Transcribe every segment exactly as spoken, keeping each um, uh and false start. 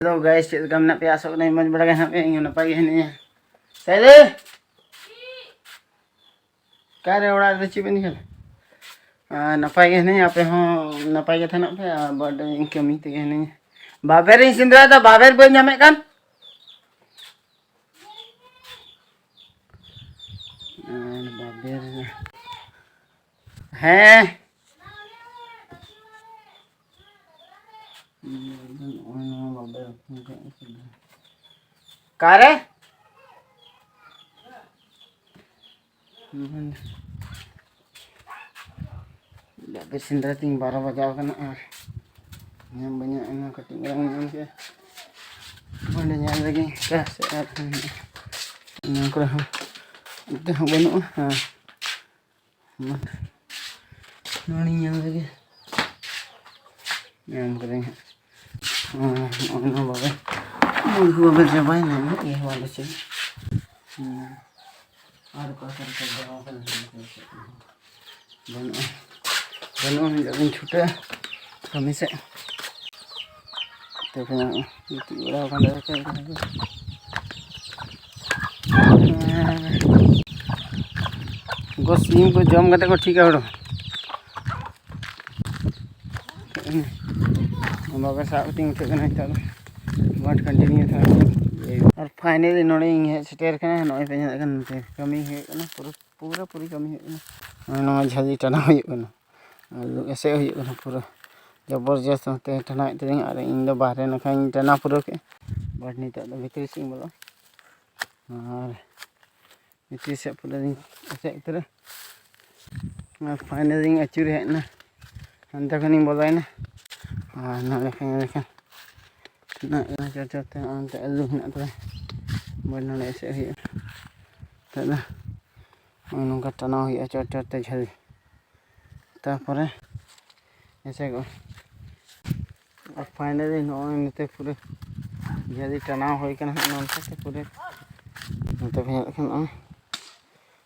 Hello guys, ᱪᱮᱫ ᱞᱮᱠᱟ ᱢᱮᱱᱟᱜ ᱯᱮᱭᱟ? ᱟᱥᱚᱜ ᱠᱟᱹᱱᱟᱹᱧ ᱢᱚᱡᱽ ᱵᱟᱲᱟ ᱜᱮ ᱦᱮᱱᱟᱜ ᱯᱮᱭᱟ᱾ ᱤᱧ ᱦᱚᱸ ᱱᱟᱯᱟᱭ ᱜᱮ ᱦᱮᱱᱟᱹᱧᱟ᱾ ᱥᱟᱭᱞᱮ! ᱚᱠᱟᱨᱮ ᱚᱲᱟᱜ ᱨᱮ ᱪᱮᱫ ᱵᱮᱱ ᱧᱮᱞ? ᱟᱨ ᱱᱟᱯᱟᱭ ᱜᱮ ᱦᱮᱱᱟᱹᱧᱟ, ᱟᱯᱮ ᱦᱚᱸ ᱱᱟᱯᱟᱭ ᱜᱮ ᱛᱟᱦᱮᱱᱚᱜ ᱯᱮ᱾ ᱟᱨ ᱵᱟᱰᱟᱭ ᱤᱧ ᱠᱟᱹᱢᱤ ᱛᱮᱜᱮ ᱦᱮᱱᱟᱹᱧᱟ᱾ ᱵᱟᱵᱮᱨᱤᱧ ᱥᱮᱸᱫᱽᱨᱟᱭᱮᱫᱟ, ᱵᱟᱵᱮᱨ ᱵᱟᱹᱧ ᱧᱟᱢᱮᱫ ᱠᱟᱱ᱾ ᱟᱨ ᱵᱟᱵᱮᱨ, ᱦᱮᱸ᱾ ᱱᱚᱜᱼᱚᱭ ᱱᱚᱣᱟ ᱵᱟᱵᱮᱨ ᱦᱚᱯᱚᱱ ᱠᱟᱜ ᱠᱟᱱᱟ᱾ ᱚᱠᱟᱨᱮ? ᱵᱟᱵᱮᱨ ᱥᱮᱸᱫᱽᱨᱟ ᱛᱤᱧ ᱵᱟᱨᱚ ᱵᱟᱡᱟᱣ ᱠᱟᱱᱟ ᱟᱨ ᱧᱟᱢ ᱵᱟᱹᱧ ᱧᱟᱢ ᱠᱟᱹᱴᱤᱡ ᱢᱟᱨᱟᱝ ᱧᱟᱢ ᱠᱮᱫᱟ᱾ ᱚᱸᱰᱮ ᱧᱮᱞ ᱞᱮᱜᱤᱧ ᱚᱠᱟ ᱥᱮᱫ ᱟᱨ ᱱᱚᱣᱟ ᱠᱚᱨᱮ ᱦᱚᱸ, ᱚᱱᱛᱮ ᱦᱚᱸ ᱵᱟᱹᱱᱩᱜᱼᱟ᱾ ᱦᱮᱸ, ᱱᱚᱣᱟ, ᱱᱚᱣᱟ ᱧᱮᱞ ᱞᱮᱜᱮ᱾ ᱧᱟᱢ ᱠᱟᱹᱫᱟᱹᱧ ᱦᱟᱸᱜ᱾ ᱦᱮᱸ, ᱱᱚᱜᱼᱚᱭ ᱱᱚᱣᱟ ᱵᱟᱵᱮᱨ, ᱱᱚᱣᱟ ᱠᱚ ᱵᱟᱵᱮᱨ ᱪᱟᱵᱟᱭᱮᱱᱟ, ᱩᱱᱟᱹᱜ ᱜᱮ ᱦᱮᱣᱟ ᱫᱚ ᱪᱮᱫ᱾ ᱦᱮᱸ᱾ ᱟᱨ ᱚᱠᱟ ᱠᱚᱨᱮ ᱠᱚ ᱫᱚᱦᱚ ᱠᱟᱫᱟ, ᱵᱟᱹᱱᱩᱜᱼᱟ᱾ ᱵᱟᱹᱱᱩᱜᱼᱟ, ᱱᱤᱛᱚᱜ ᱫᱚᱧ ᱪᱷᱩᱴᱟᱹᱜᱼᱟ ᱠᱟᱹᱢᱤ ᱥᱮᱫ᱾ ᱛᱚᱵᱮ ᱜᱤᱛᱤᱡ ᱵᱟᱲᱟ ᱟᱠᱟᱱ ᱫᱚ᱾ ᱩᱱᱠᱩ ᱥᱤᱢ ᱠᱚ ᱡᱚᱢ ᱠᱟᱛᱮ ᱠᱚ ᱴᱷᱤᱠᱟ ᱦᱚᱲ᱾ ᱵᱟᱵᱮᱨ ᱥᱟᱵ ᱠᱟᱛᱮᱧ ᱩᱴᱷᱟᱹᱜ ᱠᱟᱱᱟ ᱱᱤᱛᱚᱜ ᱫᱚ᱾ ᱵᱟᱴ continue ᱛᱷᱚᱲᱟ᱾ ᱟᱨ finally ᱱᱚᱰᱮᱧ ᱦᱮᱡ ᱥᱮᱴᱮᱨ ᱠᱟᱱᱟ᱾ ᱱᱚᱜᱼᱚᱭ ᱯᱮ ᱧᱮᱞᱮᱫ ᱠᱟᱱ ᱱᱚᱛᱮ ᱠᱟᱹᱢᱤ ᱦᱩᱭᱩᱜ ᱠᱟᱱᱟ, ᱯᱩᱨᱟᱹ, ᱯᱩᱨᱟᱹ ᱯᱩᱨᱤ ᱠᱟᱹᱢᱤ ᱦᱩᱭᱩᱜ ᱠᱟᱱᱟ᱾ ᱱᱚᱜᱼᱚᱭ ᱱᱚᱣᱟ ᱡᱷᱟᱹᱞᱤ ᱴᱟᱱᱟᱣ ᱦᱩᱭᱩᱜ ᱠᱟᱱᱟ᱾ ᱟᱨ ᱮᱥᱮᱫ ᱦᱩᱭᱩᱜ ᱠᱟᱱᱟ ᱯᱩᱨᱟᱹ ᱡᱚᱵᱚᱨᱡᱚᱥᱛ᱾ ᱱᱚᱛᱮ ᱴᱟᱱᱟᱣᱮᱫ ᱛᱟᱹᱞᱤᱧ ᱟᱨ ᱤᱧ ᱫᱚ ᱵᱟᱦᱨᱮ ᱱᱟᱠᱷᱟᱧ ᱴᱟᱱᱟᱣ ᱯᱩᱨᱟᱹᱣ ᱠᱮᱫᱼᱟ᱾ But ᱱᱤᱛᱚᱜ ᱫᱚ ᱵᱷᱤᱛᱨᱤ ᱥᱮᱫ ᱤᱧ ᱵᱚᱞᱚᱜᱼᱟ᱾ ᱟᱨ ᱵᱷᱤᱛᱨᱤ ᱥᱮᱫ ᱯᱩᱨᱟᱹ ᱞᱤᱧ ᱮᱥᱮᱫ ᱩᱛᱟᱹᱨᱟ᱾ ᱟᱨ finally ᱤᱧ ᱟᱹᱪᱩᱨ ᱦᱮᱡ ᱮᱱᱟ, ᱦᱟᱱᱛᱮ ᱠᱷᱚᱱᱤᱧ ᱵᱚᱞᱚᱭᱮᱱᱟ᱾ ᱟᱨ ᱱᱚᱰᱮ ᱠᱷᱚᱱ, ᱱᱚᱰᱮ ᱠᱷᱚᱱ ᱛᱤᱱᱟᱹᱜ ᱪᱚᱴ ᱪᱚᱴ ᱛᱮ ᱚᱱᱛᱮ ᱟᱹᱞᱩ ᱦᱮᱱᱟᱜ ᱛᱟᱞᱮ, ᱵᱟᱹᱫᱽ ᱱᱚᱰᱮ ᱮᱥᱮᱫ ᱦᱩᱭᱩᱜᱼᱟ᱾ ᱱᱤᱛᱚᱜ ᱫᱚ ᱱᱚᱜᱼᱚᱭ ᱱᱚᱝᱠᱟ ᱴᱟᱱᱟᱣ ᱦᱩᱭᱩᱜᱼᱟ ᱪᱚᱴ ᱪᱚᱴ ᱛᱮ ᱡᱷᱟᱹᱞᱤ᱾ ᱛᱟᱨᱯᱚᱨᱮ ᱮᱥᱮᱫᱚᱜᱼᱟ᱾ ᱟᱨ finally ᱱᱚᱜᱼᱚᱭ ᱱᱚᱛᱮ ᱯᱩᱨᱟᱹ ᱡᱷᱟᱹᱞᱤ ᱴᱟᱱᱟᱣ ᱦᱩᱭ ᱠᱟᱱᱟ ᱦᱟᱸᱜ ᱱᱚᱱᱛᱮ ᱛᱮ ᱯᱩᱨᱟᱹ᱾ ᱱᱚᱛᱮ ᱯᱮ ᱧᱮᱞᱮᱫ ᱠᱷᱟᱱ ᱱᱚᱜᱼᱚᱭ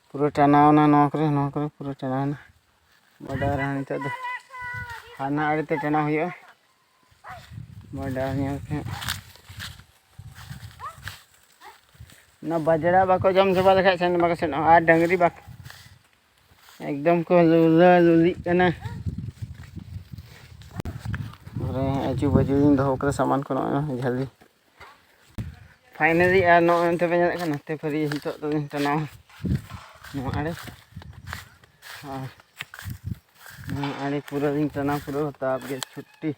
ᱯᱩᱨᱟᱹ ᱴᱟᱱᱟᱣ ᱮᱱᱟ ᱱᱚᱣᱟ ᱠᱚᱨᱮ, ᱱᱚᱣᱟ ᱠᱚᱨᱮ ᱯᱩᱨᱟᱹ ᱴᱟᱱᱟᱣ ᱮᱱᱟ᱾ ᱵᱟᱰᱟ ᱨᱮᱦᱚᱸ ᱱᱤᱛᱚᱜ ᱫᱚ ᱦᱟᱱᱟ ᱟᱲᱮ ᱛᱮ ᱴᱟᱱᱟᱣ ᱦᱩᱭᱩᱜᱼᱟ᱾ ᱵᱟᱰᱟ ᱧᱮᱞ ᱯᱮ ᱦᱟᱸᱜ᱾ ᱚᱱᱟ ᱵᱟᱡᱽᱲᱟ ᱵᱟᱠᱚ ᱡᱚᱢ ᱪᱟᱵᱟ ᱞᱮᱠᱷᱟᱡ ᱥᱮᱱ ᱵᱟᱠᱚ ᱥᱮᱱᱚᱜᱼᱟ᱾ ᱟᱨ ᱰᱟᱹᱝᱨᱤ ᱵᱟᱠ-, ᱮᱠᱫᱚᱢ ᱠᱚ ᱞᱩᱞᱟᱹ ᱞᱩᱞᱤᱜ ᱠᱟᱱᱟ᱾ ᱟᱨᱮ ᱟᱹᱪᱩ ᱵᱟᱹᱪᱩ ᱤᱧ ᱫᱚᱦᱚ ᱠᱟᱫᱟ ᱥᱟᱢᱟᱱ ᱠᱚ ᱱᱚᱜᱼᱚᱭ ᱡᱷᱟᱹᱞᱤ᱾ Finally, ᱟᱨ ᱱᱚᱜᱼᱚᱭ ᱱᱚᱛᱮ ᱯᱮ ᱧᱮᱞᱮᱫ ᱠᱟᱱᱟ, ᱱᱚᱛᱮ ᱯᱷᱟᱹᱨᱤ ᱱᱤᱛᱚᱜ ᱫᱚᱧ ᱴᱟᱱᱟᱣᱟ ᱱᱚᱣᱟ ᱟᱲᱮ᱾ ᱟᱨ ᱱᱚᱣᱟ ᱟᱲᱮ ᱯᱩᱨᱟᱹ ᱞᱤᱧ ᱴᱟᱱᱟᱣ ᱯᱩᱨᱟᱹᱣ ᱦᱟᱛᱟᱣ ᱜᱮ ᱪᱷᱩᱴᱴᱤ᱾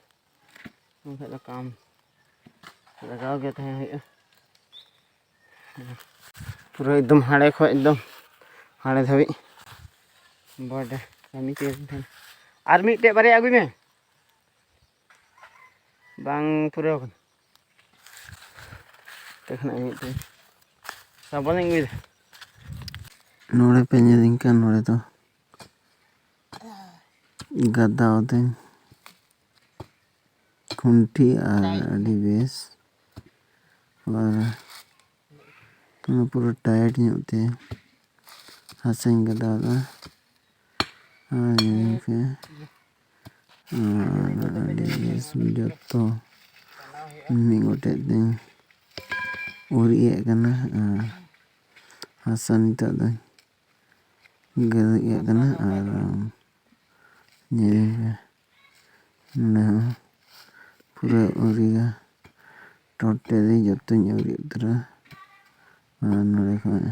ᱵᱟᱝᱠᱷᱟᱡ ᱫᱚ ᱠᱟᱢ ᱞᱟᱜᱟᱣ ᱜᱮ ᱛᱟᱦᱮᱸ ᱦᱩᱭᱩᱜᱼᱟ᱾ ᱯᱩᱨᱟᱹ ᱮᱠᱫᱚᱢ ᱦᱟᱸᱰᱮ ᱠᱷᱚᱡ ᱮᱠᱫᱚᱢ ᱦᱟᱸᱰᱮ ᱫᱷᱟᱹᱵᱤᱡ ᱵᱚᱰᱮ ᱠᱟᱹᱢᱤ ᱛᱮ ᱛᱟᱦᱮᱱ᱾ ᱟᱨ ᱢᱤᱫᱴᱮᱡ ᱵᱟᱨᱭᱟ ᱟᱹᱜᱩᱭ ᱢᱮ᱾ ᱵᱟᱝ ᱯᱩᱨᱟᱹᱣ ᱠᱟᱱᱟ᱾ ᱛᱮᱠᱷᱟᱱ ᱟᱨ ᱢᱤᱫᱴᱮᱡ ᱥᱟᱵᱚᱱᱤᱧ ᱟᱹᱜᱩᱭᱮᱫᱟ᱾ ᱱᱚᱰᱮ ᱯᱮ ᱧᱮᱞᱤᱧ ᱠᱟᱱ, ᱱᱚᱰᱮ ᱫᱚ ᱜᱟᱫᱟᱣ ᱫᱟᱹᱧ ᱠᱷᱩᱱᱴᱤ ᱟᱨ ᱟᱹᱰᱤ ᱵᱮᱥ᱾ ᱟᱨ ᱚᱱᱟ ᱯᱩᱨᱟᱹ tight ᱧᱚᱜ ᱛᱮ ᱦᱟᱥᱟᱧ ᱜᱟᱫᱟᱣᱫᱟ᱾ ᱟᱨ ᱧᱮᱞ ᱯᱮ, ᱟᱨ ᱟᱹᱰᱤ ᱵᱮᱥ ᱡᱚᱛᱚ ᱢᱤᱫ ᱜᱚᱴᱮᱡ ᱛᱮᱧ ᱩᱨᱤᱡ ᱮᱫ ᱠᱟᱱᱟ᱾ ᱟᱨ ᱦᱟᱥᱟ ᱱᱤᱛᱚᱜ ᱫᱚᱧ ᱜᱟᱹᱨᱤᱡ ᱮᱫ ᱠᱟᱱᱟ᱾ ᱟᱨ ᱧᱮᱞ ᱯᱮ, ᱱᱚᱰᱮ ᱦᱚᱸ ᱯᱩᱨᱟᱹ ᱩᱨᱤᱡᱟ, totally ᱡᱚᱛᱚᱧ ᱩᱨᱤᱡ ᱩᱛᱟᱹᱨᱟ᱾ ᱟᱨ ᱱᱚᱰᱮ ᱠᱷᱚᱱ,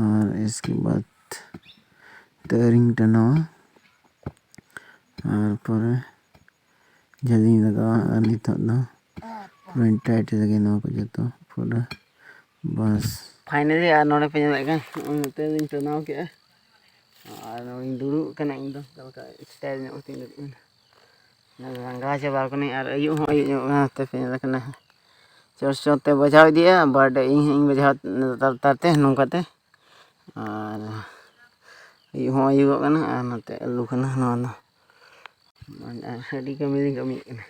ᱟᱨ ᱤᱥᱠᱮ ᱵᱟᱫ ᱛᱟᱹᱨᱤᱧ ᱴᱟᱱᱟᱣᱟ᱾ ᱟᱨ ᱯᱚᱨᱮ ᱡᱷᱟᱹᱞᱤᱧ ᱞᱟᱜᱟᱣᱟ᱾ ᱟᱨ ᱱᱤᱛᱚᱜ ᱫᱚ ᱯᱩᱨᱟᱹᱧ tight ᱞᱮᱜᱮ ᱱᱚᱣᱟ ᱠᱚ ᱡᱚᱛᱚ ᱯᱩᱨᱟᱹ᱾ ᱵᱟᱥ᱾ Finally, ᱟᱨ ᱱᱚᱰᱮ ᱯᱮ ᱧᱮᱞᱮᱫ ᱠᱟᱱ, ᱱᱚᱜᱼᱚᱭ ᱱᱚᱛᱮ ᱞᱤᱧ ᱴᱟᱱᱟᱣ ᱠᱮᱜᱼᱟ᱾ ᱟᱨ ᱱᱚᱜᱼᱚᱭ ᱤᱧ ᱫᱩᱲᱩᱵ ᱠᱟᱱᱟ, ᱤᱧ ᱫᱚ ᱚᱠᱟ ᱞᱮᱠᱟ style ᱧᱚᱜ ᱠᱟᱛᱮᱧ ᱫᱩᱲᱩᱵ ᱠᱟᱱᱟ᱾ ᱞᱟᱸᱜᱟ ᱪᱟᱵᱟ ᱠᱟᱹᱱᱟᱹᱧ ᱟᱨ ᱟᱹᱭᱩᱵ ᱦᱚᱸ ᱟᱹᱭᱩᱵ ᱧᱚᱜ ᱠᱟᱱᱟ᱾ ᱱᱚᱛᱮ ᱯᱮ ᱧᱮᱞᱮᱫ ᱠᱟᱱᱟ, ᱪᱚᱴ ᱪᱚᱴ ᱛᱮ ᱵᱚᱡᱷᱟᱣ ᱤᱫᱤᱭᱟ, but ᱤᱧ ᱦᱚᱸ ᱤᱧ ᱵᱚᱡᱷᱟᱣ ᱞᱟᱛᱟᱨ ᱞᱟᱛᱟᱨ ᱛᱮ ᱱᱚᱝᱠᱟ ᱛᱮ᱾ ᱟᱨ ᱟᱹᱭᱩᱵ ᱦᱚᱸ ᱟᱹᱭᱩᱵᱚᱜ ᱠᱟᱱᱟ ᱟᱨ ᱱᱚᱛᱮ ᱟᱹᱞᱩ ᱠᱟᱱᱟ ᱱᱚᱣᱟ ᱫᱚ᱾ ᱟᱨ ᱟᱹᱰᱤ ᱠᱟᱹᱢᱤ ᱞᱤᱧ ᱠᱟᱹᱢᱤᱭᱮᱫ ᱠᱟᱱᱟ,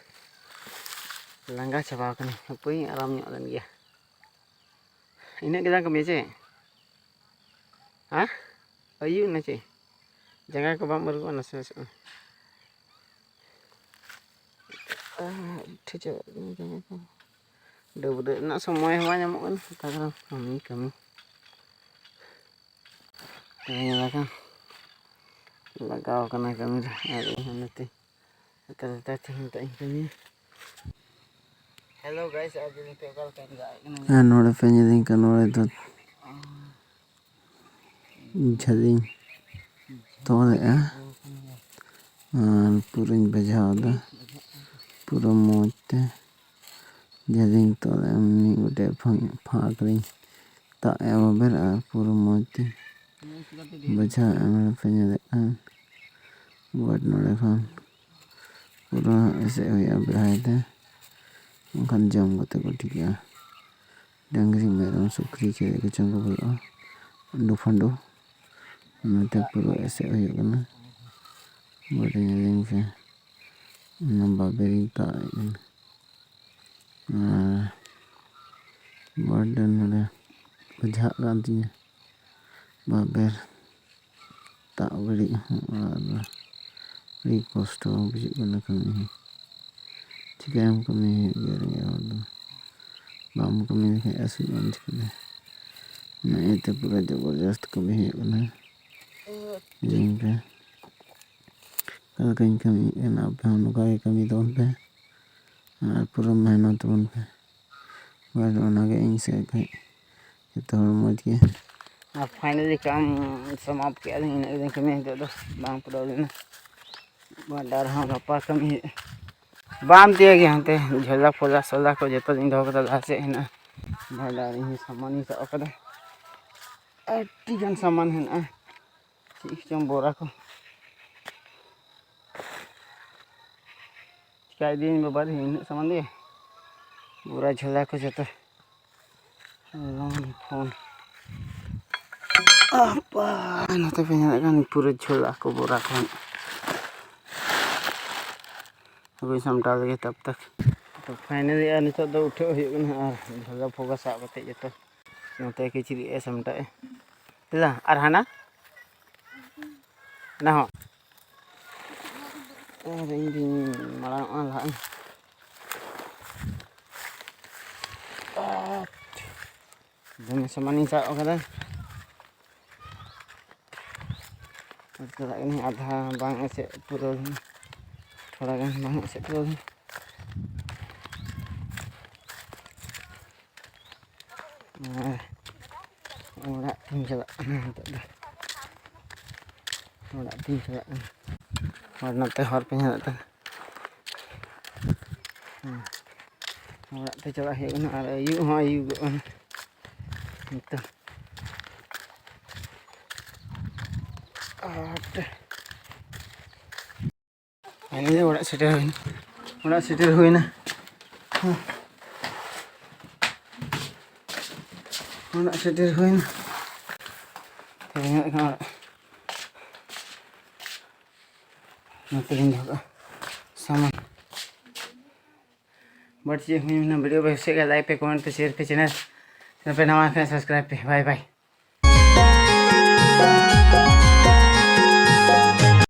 ᱞᱟᱸᱜᱟ ᱪᱟᱵᱟ ᱠᱟᱹᱱᱟᱹᱧ᱾ ᱦᱟᱯᱳᱭ ᱟᱨᱟᱢ ᱧᱚᱜ ᱞᱮᱱ ᱜᱮᱭᱟ᱾ ᱤᱱᱟᱹᱜ ᱜᱮ ᱫᱟᱢ ᱠᱟᱹᱢᱤᱭᱟ ᱪᱮ? ᱦᱮᱸ? ᱟᱹᱭᱩᱵ ᱮᱱᱟ ᱪᱮ? ᱡᱟᱸᱜᱟ ᱠᱚ ᱵᱟᱢ ᱟᱹᱨᱩᱵᱚᱜᱼᱟ ᱱᱟᱥᱮ ᱱᱟᱥᱮ? ᱟᱦ, ᱴᱷᱤᱠ ᱪᱟᱵᱟᱜ ᱠᱟᱱᱟ ᱡᱟᱸᱜᱟ ᱠᱚ᱾ ᱰᱟᱹᱵᱽᱨᱟᱹᱜ ᱨᱮᱱᱟᱜ ᱥᱚᱢᱚᱭ ᱦᱚᱸ ᱵᱟᱝ ᱧᱟᱢᱚᱜ ᱠᱟᱱᱟ᱾ ᱱᱮᱛᱟᱨ ᱫᱚ ᱠᱟᱹᱢᱤ, ᱠᱟᱹᱢᱤ᱾ ᱛᱚᱵᱮ ᱧᱮᱞ ᱟᱠᱟᱱ ᱞᱟᱜᱟᱣ ᱠᱟᱱᱟ ᱠᱟᱹᱢᱤ ᱨᱮ, ᱟᱨ ᱤᱧ ᱦᱚᱸ ᱱᱚᱛᱮ ᱞᱟᱛᱟᱨ ᱞᱟᱛᱟᱨ ᱛᱮ ᱱᱤᱛᱚᱜ ᱤᱧ ᱠᱟᱹᱢᱤᱭᱟ᱾ Hello guys, ᱟᱨ ᱱᱤᱛᱚᱜ ᱚᱠᱟ ᱞᱮᱠᱟᱧ ᱫᱟᱜ ᱠᱟᱱᱟ? ᱟᱨ ᱱᱚᱰᱮ ᱯᱮ ᱧᱮᱞᱤᱧ ᱠᱟᱱᱟ, ᱱᱚᱰᱮ ᱫᱚ ᱡᱷᱟᱹᱞᱤᱧ ᱛᱚᱞᱮᱜᱼᱟ ᱟᱨ ᱯᱩᱨᱟᱹᱧ ᱵᱟᱡᱷᱟᱣ ᱮᱫᱟ ᱯᱩᱨᱟᱹ ᱢᱚᱡᱽ ᱛᱮ᱾ ᱡᱷᱟᱹᱞᱤᱧ ᱛᱚᱞᱮᱜᱼᱟ, ᱢᱤᱫ ᱜᱚᱴᱮᱡ ᱯᱷᱟᱸᱠ, ᱯᱷᱟᱸᱠ ᱨᱤᱧ ᱛᱟᱵ ᱮᱜᱼᱟ ᱵᱟᱵᱮᱨ ᱟᱨ ᱯᱩᱨᱟᱹ ᱢᱚᱡᱽ ᱛᱮ ᱵᱟᱡᱷᱟᱣ ᱮᱜᱼᱟ᱾ ᱱᱚᱰᱮ ᱯᱮ ᱧᱮᱞᱮᱫ ᱠᱟᱱ ᱵᱟᱴ ᱱᱚᱰᱮ ᱠᱷᱚᱱ ᱯᱩᱨᱟᱹ ᱮᱥᱮᱫ ᱦᱩᱭᱩᱜᱼᱟ ᱵᱮᱲᱦᱟᱭ ᱛᱮ, ᱵᱟᱝᱠᱷᱟᱱ ᱡᱚᱢ ᱠᱟᱛᱮ ᱠᱚ ᱴᱷᱤᱠᱟᱹᱜᱼᱟ᱾ ᱰᱟᱹᱝᱨᱤ, ᱢᱮᱨᱚᱢ, ᱥᱩᱠᱨᱤ, ᱪᱮᱫ ᱠᱚᱪᱚᱝ ᱠᱚ ᱵᱚᱞᱚᱜᱼᱟ᱾ ᱟᱹᱰᱩ ᱯᱷᱟᱹᱰᱩ ᱚᱱᱟᱛᱮ ᱯᱩᱨᱟᱹ ᱮᱥᱮᱫ ᱦᱩᱭᱩᱜ ᱠᱟᱱᱟ᱾ ᱵᱟᱹᱴᱤ ᱧᱮᱞᱤᱧ ᱯᱮ, ᱚᱱᱟ ᱵᱟᱵᱮᱨᱤᱧ ᱛᱟᱵ ᱮᱫ ᱠᱟᱱᱟ᱾ ᱟᱨ ᱵᱟᱹᱴᱤ ᱱᱚᱰᱮ ᱵᱩᱡᱷᱟᱜ ᱠᱟᱱ ᱛᱤᱧᱟᱹ ᱵᱟᱵᱮᱨ ᱛᱟᱵ ᱜᱷᱟᱹᱲᱤᱡ ᱦᱚᱸ, ᱟᱨ ᱟᱹᱰᱤ ᱠᱚᱥᱴᱚ ᱵᱩᱡᱷᱟᱹᱜ ᱠᱟᱱᱟ ᱠᱟᱹᱢᱤ ᱦᱚᱸ᱾ ᱪᱤᱠᱟᱹᱭᱟᱢ, ᱠᱟᱹᱢᱤ ᱦᱩᱭᱩᱜ ᱜᱮᱭᱟ ᱨᱮᱸᱜᱮᱡ ᱦᱚᱲ ᱫᱚ᱾ ᱵᱟᱢ ᱠᱟᱹᱢᱤ ᱞᱮᱠᱷᱟᱱ ᱟᱹᱥᱩᱞᱚᱜ ᱟᱢ ᱪᱤᱠᱟᱹᱛᱮ? ᱚᱱᱟ ᱤᱭᱟᱹᱛᱮ ᱯᱩᱨᱟᱹ ᱡᱚᱵᱚᱨᱡᱚᱥᱛ ᱠᱟᱹᱢᱤ ᱦᱩᱭᱩᱜ ᱠᱟᱱᱟ᱾ ᱧᱮᱞ ᱯᱮ, ᱚᱠᱟ ᱞᱮᱠᱟᱧ ᱠᱟᱹᱢᱤᱭᱮᱫ ᱠᱟᱱᱟ, ᱟᱯᱮ ᱦᱚᱸ ᱱᱚᱝᱠᱟ ᱜᱮ ᱠᱟᱹᱢᱤ ᱛᱟᱵᱚᱱ ᱯᱮ ᱟᱨ ᱯᱩᱨᱟᱹ ᱢᱮᱦᱱᱚᱛ ᱛᱟᱵᱚᱱ ᱯᱮ᱾ ᱵᱟᱥ, ᱚᱱᱟᱜᱮ ᱤᱧ ᱥᱮᱫ ᱠᱷᱚᱱ ᱡᱚᱛᱚ ᱦᱚᱲ ᱢᱚᱡᱽ ᱜᱮ᱾ ᱟᱨ finally ᱠᱟᱢ ᱥᱚᱢᱟᱯ ᱠᱮᱜᱼᱟ ᱞᱤᱧ, ᱤᱱᱟᱹᱜ ᱜᱮᱞᱤᱧ ᱠᱟᱹᱢᱤᱭᱟ, ᱱᱤᱛᱚᱜ ᱫᱚ ᱵᱟᱝ ᱯᱩᱨᱟᱹᱣ ᱞᱮᱱᱟ᱾ ᱵᱟᱰᱟᱨ ᱦᱚᱸ ᱜᱟᱯᱟ ᱠᱟᱹᱢᱤ ᱦᱩᱭᱩᱜᱼᱟ᱾ ᱵᱟᱢ ᱛᱤᱭᱟᱹᱜ ᱜᱮᱭᱟ, ᱦᱟᱱᱛᱮ ᱡᱷᱚᱞᱟ ᱯᱷᱚᱞᱟ ᱥᱚᱞᱟ ᱠᱚ ᱡᱚᱛᱚ ᱞᱤᱧ ᱫᱚᱦᱚ ᱠᱟᱫᱟ ᱞᱟᱦᱟ ᱥᱮᱫ ᱦᱮᱱᱟᱜᱼᱟ᱾ ᱵᱟᱰᱟᱨ ᱤᱧ ᱦᱚᱸ ᱥᱟᱢᱟᱱ ᱤᱧ ᱥᱟᱵ ᱠᱟᱫᱟ, ᱟᱹᱰᱤ ᱜᱟᱱ ᱥᱟᱢᱟᱱ ᱦᱮᱱᱟᱜᱼᱟ, ᱪᱮᱫ ᱠᱚᱪᱚᱝ ᱵᱚᱨᱟ ᱠᱚ᱾ ᱪᱤᱠᱟᱹ ᱤᱫᱤᱭᱟᱹᱧ ᱵᱟᱵᱟ ᱨᱮ, ᱤᱱᱟᱹᱜ ᱥᱟᱢᱟᱱ ᱫᱚᱭᱟ? ᱵᱚᱨᱟ ᱡᱷᱚᱞᱟ ᱠᱚ ᱡᱚᱛᱚ᱾ ᱞᱚᱝ ᱯᱷᱳᱱ᱾ ᱟᱯᱟ, ᱱᱚᱛᱮ ᱯᱮ ᱧᱮᱞᱮᱫ ᱠᱟᱱ ᱯᱩᱨᱟᱹ ᱡᱷᱚᱞᱟ ᱠᱚ ᱵᱚᱨᱟ ᱠᱚ᱾ ᱟᱹᱜᱩᱭ ᱥᱟᱢᱴᱟᱣ ᱞᱮᱜᱮ ᱛᱟᱵ ᱛᱟᱠ᱾ ᱛᱚ finally ᱟᱨ ᱱᱤᱛᱚᱜ ᱫᱚ ᱩᱴᱷᱟᱹᱜ ᱦᱩᱭᱩᱜ ᱠᱟᱱᱟ ᱟᱨ ᱡᱷᱚᱞᱟ ᱯᱷᱚᱜᱟ ᱥᱟᱵ ᱠᱟᱛᱮ ᱡᱚᱛᱚ ᱱᱚᱛᱮ ᱠᱤᱪᱨᱤᱡ ᱮ ᱥᱟᱢᱴᱟᱣ ᱮ᱾ ᱪᱮᱫᱟᱜ? ᱟᱨ ᱦᱟᱱᱟ? ᱚᱱᱟ ᱦᱚᱸ? ᱟᱨ ᱤᱧ ᱫᱩᱧ ᱢᱟᱲᱟᱝ ᱚᱜᱼᱟ, ᱞᱟᱦᱟᱜ ᱟᱹᱧ᱾ ᱫᱚᱢᱮ ᱥᱟᱢᱟᱱᱤᱧ ᱥᱟᱵ ᱟᱠᱟᱫᱟ᱾ ᱪᱟᱞᱟᱜ ᱠᱟᱹᱱᱟᱹᱧ, ᱟᱫᱷᱟ ᱵᱟᱝ ᱮᱥᱮᱫ ᱯᱩᱨᱟᱹᱣ ᱞᱮᱱᱟ, ᱛᱷᱚᱲᱟ ᱜᱟᱱ ᱵᱟᱝ ᱮᱥᱮᱫ ᱯᱩᱨᱟᱹᱣ ᱞᱮᱱᱟ᱾ ᱟᱨ ᱚᱲᱟᱜ ᱛᱤᱧ ᱪᱟᱞᱟᱜ ᱠᱟᱱᱟ ᱱᱤᱛᱚᱜ ᱫᱚ, ᱚᱲᱟᱜ ᱛᱤᱧ ᱪᱟᱞᱟᱜ ᱠᱟᱱᱟ᱾ ᱟᱨ ᱱᱚᱛᱮ ᱦᱚᱨ ᱯᱮ ᱧᱮᱞᱮᱫ ᱠᱟᱱᱟ᱾ ᱦᱮᱸ, ᱚᱲᱟᱜ ᱛᱮ ᱪᱟᱞᱟᱜ ᱦᱩᱭᱩᱜ ᱠᱟᱱᱟ᱾ ᱟᱨ ᱟᱹᱭᱩᱵ ᱦᱚᱸ ᱟᱹᱭᱩᱵᱚᱜ ᱠᱟᱱᱟ ᱱᱤᱛᱚᱜ᱾ ᱟᱨ ᱯᱷᱟᱭᱱᱟᱞᱤ ᱚᱲᱟᱜ ᱥᱮᱴᱮᱨ ᱦᱩᱭᱱᱟ, ᱚᱲᱟᱜ ᱥᱮᱴᱮᱨ ᱦᱩᱭᱱᱟ᱾ ᱦᱮᱸ, ᱚᱲᱟᱜ ᱥᱮᱴᱮᱨ ᱦᱩᱭᱱᱟ᱾ ᱛᱚᱵᱮ ᱧᱮᱞᱚᱜ ᱠᱟᱱᱟ ᱚᱲᱟᱜ᱾ ᱱᱚᱛᱮ ᱨᱤᱧ ᱫᱚᱦᱚ ᱠᱟᱜᱼᱟ ᱥᱟᱢᱟᱱ᱾ ᱵᱟᱹᱲᱛᱤ ᱪᱮᱫ ᱦᱩᱭ ᱢᱮᱱᱟ, ᱵᱷᱤᱰᱤᱭᱳ ᱯᱮ ᱠᱩᱥᱤᱭᱟᱜ ᱠᱷᱟᱱ ᱞᱟᱭᱤᱠ ᱯᱮ, ᱠᱚᱢᱮᱱᱴ ᱯᱮ, ᱥᱮᱭᱟᱨ ᱯᱮ, ᱪᱮᱱᱮᱞ ᱯᱮ ᱱᱟᱣᱟ ᱠᱷᱟᱱ ᱥᱟᱵᱥᱠᱨᱟᱭᱤᱵ ᱯᱮ᱾ ᱵᱟᱭ ᱵᱟᱭ᱾